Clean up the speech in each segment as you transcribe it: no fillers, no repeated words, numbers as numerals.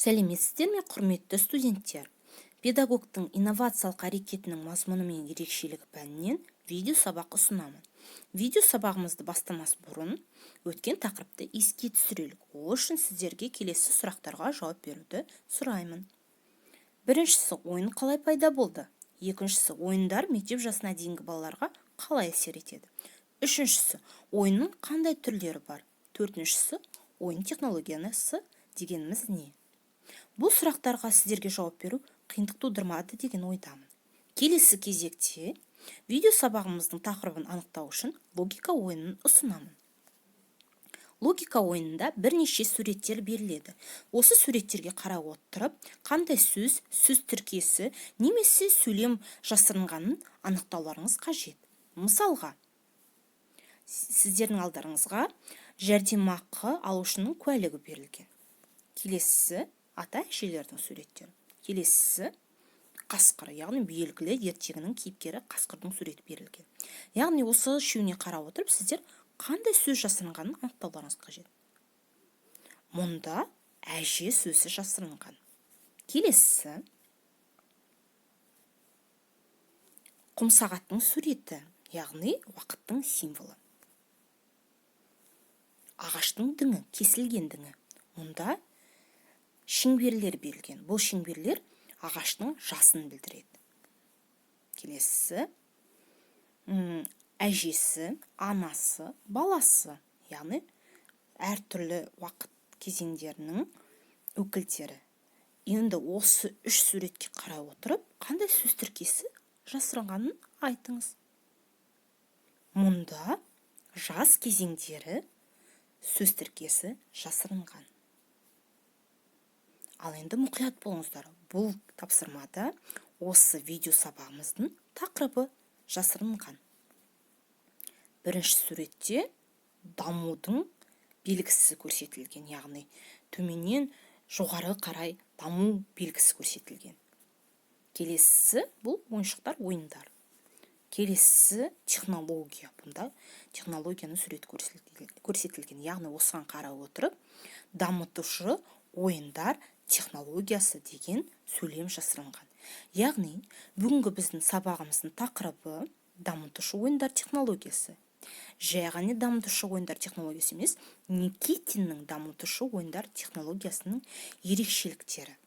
Сәлеметсіздер ме, құрметті студенттер! Педагогтың инновациялық әрекетінің мазмұны мен ерекшелігі пәнінен видео сабақ ұсынамын. Видео сабағымызды бастамас бұрын өткен тақырыпты еске түсірелік. Ол үшін сіздерге келесі сұрақтарға жауап беруді сұраймын. Біріншісі: ойын қалай пайда болды? Екіншісі: ойындар мектеп жасына дейінгі балаларға қалай әсер етеді? Үшіншісі: ойынның қандай түрлері бар? Төртіншісі: ойын технологиясы дегеніміз не? Бұл сұрақтарға сіздерге жауап беру қиындық тудырмады деген ойдамын. Келесі кезекте видео сабағымыздың тақырыбын анықтау үшін логика ойынын ұсынамын. Логика ойынында бірнеше суреттер беріледі. Осы суреттерге қарай отырып, қандай сөз, сөз тіркесі немесе сөйлем жасырынғанын анықтауларыңыз қажет. Мысалға, сіздердің алдарыңызға жәрдемақы алушының куәлігі берілген. Келесісі – ата әжелердің суреттері. Келесісі – қасқыр, яғни белгілі ертегінің кейіпкері қасқырдың суреті берілген. Яғни осы үшеуіне қарап отырып, сіздер қандай сөз жасырынғанын анықтауларыңыз қажет. Мұнда әже сөзі жасырынған. Келесісі – құмсағаттың суреті, яғни уақыттың символы. Ағаштың діңі, кесілген діңі. Мұнда шеңберлер берілген. Бұл шеңберлер ағаштың жасын білдіреді. Келесісі – әжесі, анасы, баласы, яғни әртүрлі уақыт кезеңдерінің өкілдері. Енді осы үш суретке қарай отырып, қандай сөз тіркесі жасырынғанын айтыңыз. Мұнда жас кезеңдері сөз тіркесі жасырынған. Ал енді мұқият болыңыздар. Бұл тапсырмада осы видео сабағымыздың тақырыбы жасырынған. Бірінші суретте дамудың белгісі көрсетілген, яғни төменнен жоғары қарай даму белгісі көрсетілген. Келесісі – бұл ойыншықтар, ойындар. Келесісі – технология. Бұнда технологияның суреті көрсетілген. Яғни осыған қарай отырып, дамытушы ойындар технологиясы деген сөйлем жасырынған. Яғни бүгінгі біздің сабағымыздың тақырыбы – дамытушы ойындар технологиясы. Жай ғана дамытушы ойындар технологиясы емес, Никитиннің дамытушы ойындар технологиясының ерекшеліктері.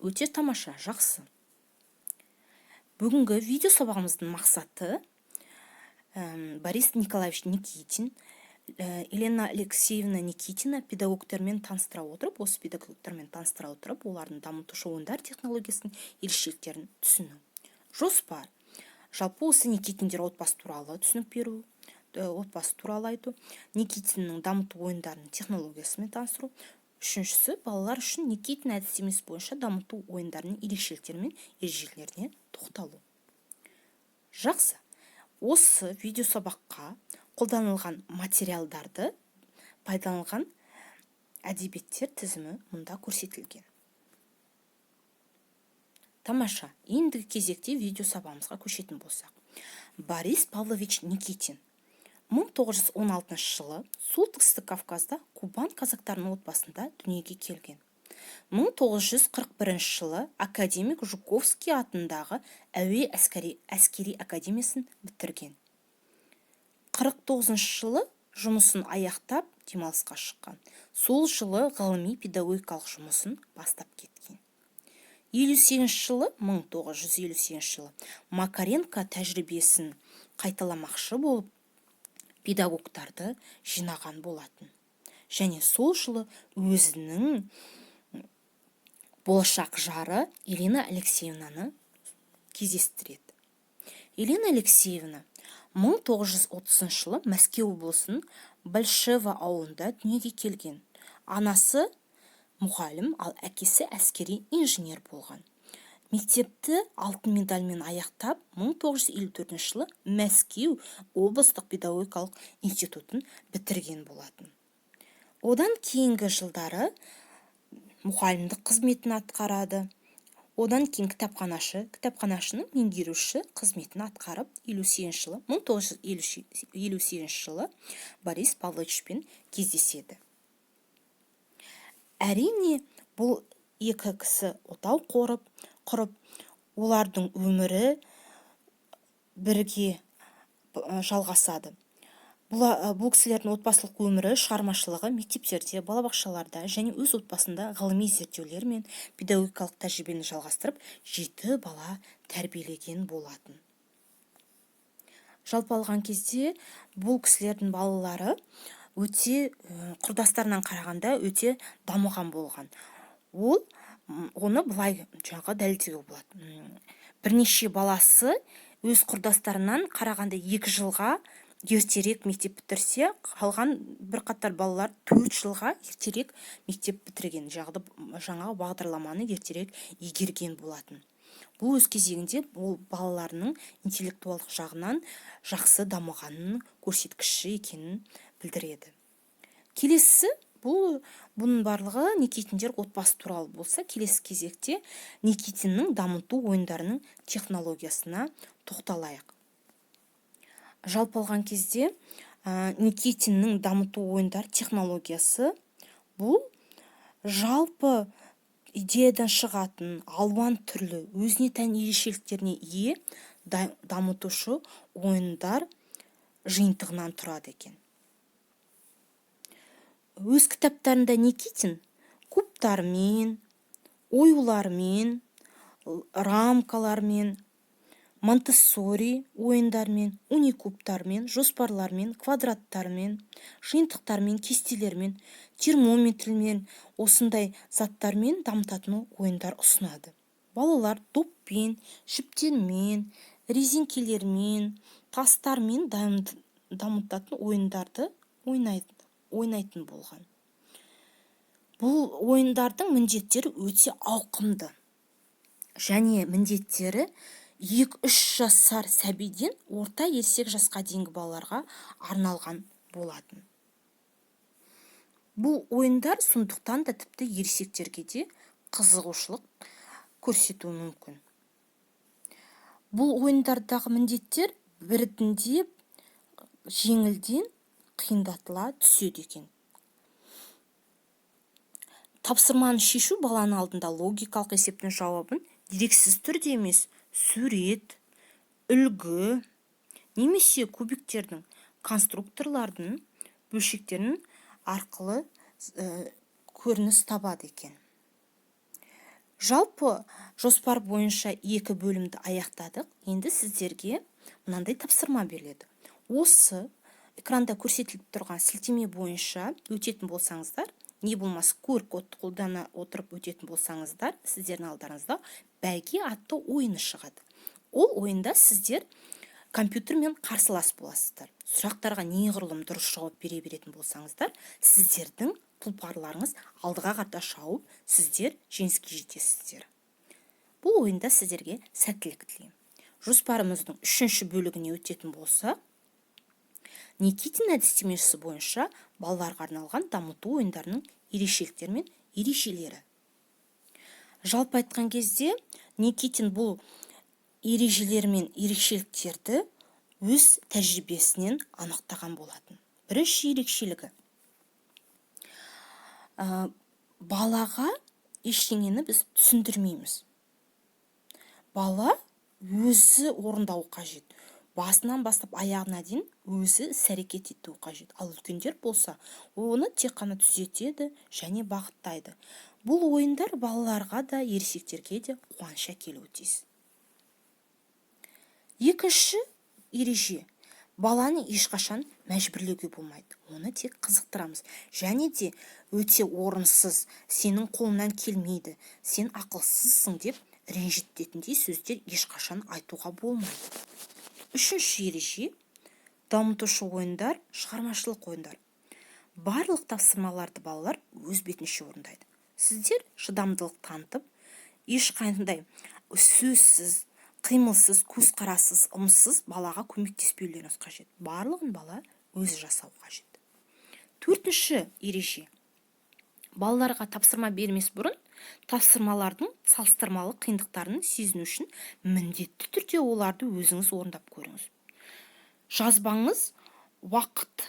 Өте тамаша, жақсы. Бүгінгі видео сабағымыздың мақсаты Борис Николаевич Никитин, Елена Алексеевна Никитина педагогтермен таныстыра отырып, осы педагогтермен таныстыра отырып, олардың дамытушы ойындар технологиясының ерекшеліктерін түсіну. Жоспар: жалпы осы Никитиндер отбасы туралы түсінік беру, отбасы туралы айту, Никитиннің дамыту ойындарының технологиясымен таныстыру. Үшіншісі – балалар үшін Никитин әдістемесі бойынша дамыту ойындарының ерекшеліктері мен ережелеріне тоқталу. Жақсы. Осы видео сабаққа қолданылған материалдарды, пайдаланылған әдебиеттер тізімі мұнда көрсетілген. Тамаша. Ендігі кезекте видео сабағымызға көшетін болсақ, Борис Павлович Никитин 1916 жылы Солтүстік Кавказда Кубан казактарының отбасында дүниеге келген. 1941 жылы академик Жуковский атындағы әуе әскери академиясын бітірген. 49 жылы жұмысын аяқтап, демалысқа шыққан. Сол жылы ғылыми педагогикалық жұмысын бастап кеткен. 58 жылы, 1958 жылы Макаренко тәжірибесін қайталамақшы болып, педагогтарды жинаған болатын. Және сол жылы өзінің болашақ жары Елена Алексеевнаны кездестіреді. Елена Алексеевна 1930 жылы Мәскеу облысының Большево ауылында дүниеге келген. Анасы мұғалім, ал әкесі әскери инженер болған. Мектепті алтын медальмен аяқтап, 1954 жылы Мәскеу облыстық педагогикалық институтын бітірген болатын. Одан кейінгі жылдары мұғалімдік қызметін атқарады. Одан кейін кітапханашы, кітапханашының меңгеруші қызметін атқарып, 58 жылы, 1958 жылы Борис Павловичпен кездеседі. Әрине, Бұл екі кісі отау құрып, олардың өмірі бірге жалғасады. Бұл кісілердің отбасылық өмірі, шығармашылығы мектептерде, балабақшаларда және өз отбасында ғылыми зерттеулер мен педагогикалық тәжірибені жалғастырып, жеті бала тәрбиелеген болатын. Жалпы алған кезде, бұл кісілердің балалары өте құрдастарынан қарағанда өте дамыған болған. Ол оны былай жаңағы дәлелдеуге болады: бірнеше баласы өз құрдастарынан қарағанда 2 жылға ертерек мектеп бітірсе, қалған бірқатар балалар 4 жылға ертерек мектеп бітірген, жаңағы бағдарламаны ертерек игерген болатын. Бұл өз кезегінде ол балаларының интеллектуалдық жағынан жақсы дамығанының көрсеткіші екенін білдіреді. Келесі, бұның барлығы Никитиндер отбасы туралы болса, келесі кезекте Никитиннің дамыту ойындарының технологиясына тоқталайық. Жалпы алған кезде, Никитиннің дамыту ойындар технологиясы — бұл жалпы идеядан шығатын, алуан түрлі, өзіне тән ерекшеліктеріне ие дамытушы ойындар жиынтығынан тұрады екен. Өз кітаптарында Никитин кубтармен, оюлармен, рамкалармен, Монтессори ойындармен, уникубтармен, жоспарлармен, квадраттармен, жиынтықтармен, кестелермен, термометрмен, осындай заттармен дамытатын ойындар ұсынады. Балалар доппен, жіптермен, резеңкелермен, тастармен дамытатын ойындарды ойнайтын болған. Бұл ойындардың міндеттері өте ауқымды және міндеттері 2-3 жасар сәбиден орта ересек жасқа дейінгі балаларға арналған болатын. Бұл ойындар сондықтан да тіпті ересектерге де қызығушылық көрсетуі мүмкін. Бұл ойындардағы міндеттер біртіндеп жеңілден қиындатыла түседі екен. Тапсырманы шешу баланың алдында логикалық есептің жауабын дерексіз түрде емес, сурет, үлгі немесе кубиктердің, конструкторлардың бөлшектерін арқылы көрініс табады екен. Жалпы, жоспар бойынша екі бөлімді аяқтадық. Енді сіздерге мынандай тапсырма беріледі: осы экранда көрсетіліп тұрған сілтеме бойынша өтетін болсаңыздар, не болмаса QR кодты қолдана отырып өтетін болсаңыздар, сіздердің алдарыңызда «Бәйге» атты ойыны шығады. Ол ойында сіздер компьютермен қарсылас боласыздар. Сұрақтарға неғұрлым дұрыс жауап бере беретін болсаңыздар, сіздердің тұлпарларыңыз алдыға қарата шауып, сіздер жеңіске жетесіздер. Бұл ойында сіздерге сәттілік тілеймін. Жоспарымыздың үшінші бөлігіне өтетін болсақ, Никитин әдістемесі бойынша балаларға арналған дамыту ойындарының ерекшеліктері мен ережелері. Жалпы айтқан кезде, Никитин бұл ережелер мен ерекшеліктерді өз тәжірибесінен анықтаған болатын. Бірінші ерекшелігі: балаға ештеңені біз түсіндірмейміз, бала өзі орындауы қажет, басынан бастап аяғына дейін өзі іс әрекет етуі қажет. Ал үлкендер болса, оны тек қана түзетеді және бағыттайды. Бұл ойындар балаларға да, ересектерге де қуаныш әкелуі тиіс. Екінші ереже: баланы ешқашан мәжбүрлеуге болмайды, оны тек қызықтырамыз. Және де өте орынсыз «сенің қолыңнан келмейді», «сен ақылсызсың» деп ренжітетіндей сөздер ешқашан айтуға болмайды. Үшінші ереже: дамытушы ойындар — шығармашылық ойындар. Барлық тапсырмаларды балалар өз бетінше орындайды. Сіздер шыдамдылық танытып, ешқандай сөзсіз, қимылсыз, көзқарассыз, ымсыз балаға көмектеспеулеріңіз қажет. Барлығын бала өзі жасау қажет. Төртінші ереже: балаларға тапсырма бермес бұрын тапсырмалардың салыстырмалы қиындықтарын сезіну үшін міндетті түрде оларды өзіңіз орындап көріңіз. Жазбаңыз уақыт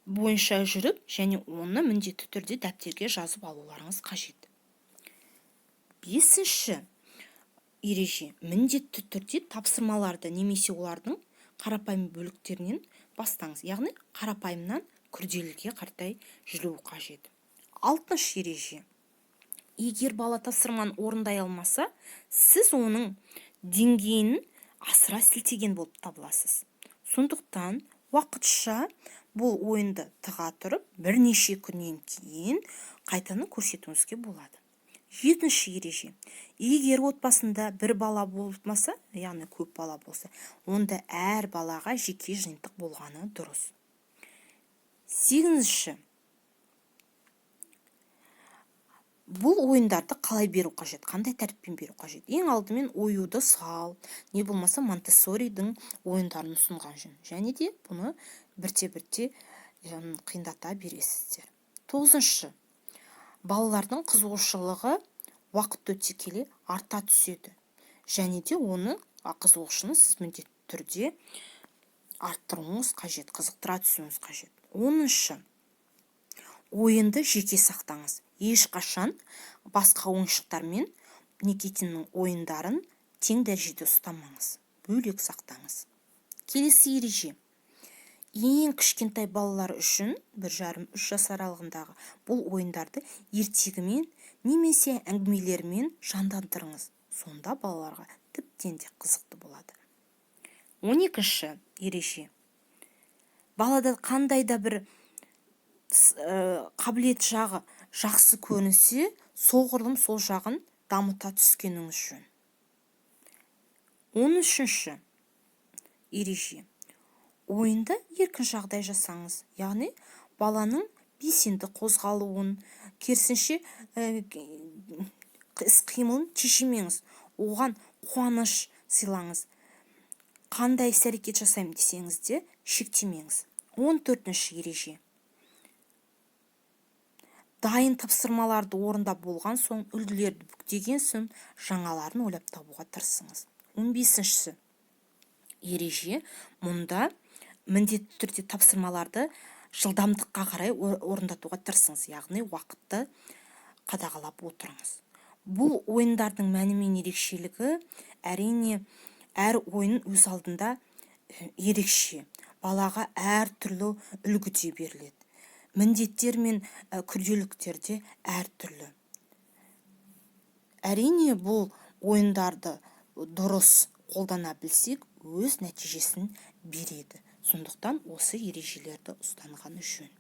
бойынша жүріп және оны міндетті түрде дәптерге жазып алуларыңыз қажет. Бесінші ереже: міндетті түрде тапсырмаларды немесе олардың қарапайым бөліктерінен бастаңыз, яғни қарапайымнан күрделіге қаратай жүру қажет. Алтыншы ереже: егер бала тапсырманы орындай алмаса, сіз оның деңгейін асыра сілтеген болып табыласыз. Сондықтан уақытша бұл ойынды тыға тұрып, бірнеше күннен кейін қайтадан көрсетуіңізге болады. Жетінші ереже: егер отбасында бір бала болмаса, яғни көп бала болса, онда әр балаға жеке жиынтық болғаны дұрыс. Сегізінші: бұл ойындарды қалай беру қажет, қандай тәртіппен беру қажет? Ең алдымен оюды сал, не болмаса Монтессоридің ойындарын ұсынған жөн және де бұны бірте-бірте қиындата бересіздер. Тоғызыншы: балалардың қызығушылығы уақыт өте келе арта түседі және де оны қызығушылығын сіз міндетті түрде арттыруыңыз қажет, қызықтыра түсуіңіз қажет. 10-шы: ойынды жеке сақтаңыз. Ешқашан басқа ойыншықтармен Никитиннің ойындарын тең дәрежеде ұстамаңыз, бөлек сақтаңыз. Келесі ереже: ең кішкентай балалар үшін, 1,5-3 жас аралығындағы, бұл ойындарды ертегімен немесе әңгімелермен жандандырыңыз. Сонда балаларға тіптен де қызықты болады. 12-ші ереже: балада қандай да бір қабілет жағы жақсы көрінсе, соғұрлым сол жағын дамыта түскеніңіз жөн. 13-ші ереже: ойында еркін жағдай жасаңыз, яғни баланың белсенді қозғалуын, керісінше, іс-қимылын тежемеңіз, оған қуаныш сыйлаңыз. Қандай іс-әрекет жасаймын десеңіз де, шектемеңіз. 14-ші ереже: дайын тапсырмаларды орындап болған соң, үлгілерді бүктеген соң, жаңаларын ойлап табуға тырысыңыз. 15-ші ереже: мұнда міндетті түрде тапсырмаларды жылдамдыққа қарай орындатуға тырысыңыз, яғни уақытты қадағалап отырыңыз. Бұл ойындардың мәні мен ерекшелігі, әрине, әр ойын өз алдында ерекше, балаға әр түрлі үлгіде беріледі, міндеттер мен күрделіліктер де әртүрлі. Әрине, бұл ойындарды дұрыс қолдана білсек, өз нәтижесін береді. Сондықтан осы ережелерді ұстанған жөн.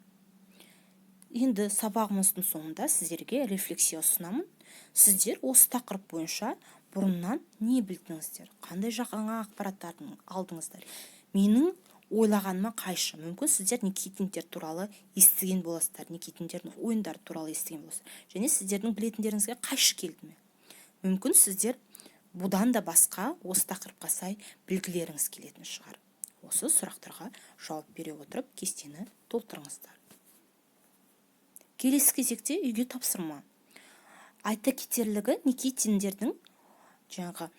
Енді сабағымыздың соңында сіздерге рефлексия ұсынамын. Сіздер осы тақырып бойынша бұрыннан не білдіңіздер, қандай жаңа ақпараттарды алдыңыздар? Менің ойлағаныма қайшы, мүмкін, сіздер Никитиндер туралы естіген боласыздар, Никитиндердің ойындары туралы естіген боласыздар және сіздердің білетіндеріңізге қайшы келді ме? Мүмкін, сіздер бұдан да басқа осы тақырыпқа сай білгілеріңіз келетін шығар. Осы сұрақтарға жауап бере отырып, кестені толтырыңыздар. Келесі кезекте үйге тапсырма. Айта кетерлігі, Никитиндердің, жаңағы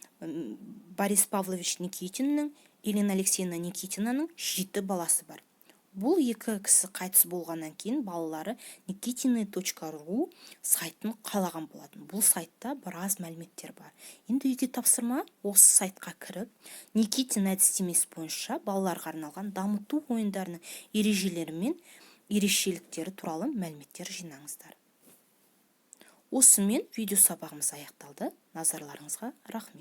Борис Павлович Никитиннің, Елена Алексеевна Никитинаның жеті баласы бар. Бұл екі кісі қайтыс болғаннан кейін балалары nikitiny.ru сайтын қалаған болатын. Бұл сайтта біраз мәліметтер бар. Енді үйге тапсырма: осы сайтқа кіріп, Никитин әдістемесі бойынша балаларға арналған дамыту ойындарының ережелері мен ерекшеліктері туралы мәліметтер жинаңыздар. Осымен видео сабағымыз аяқталды. Назарларыңызға рахмет.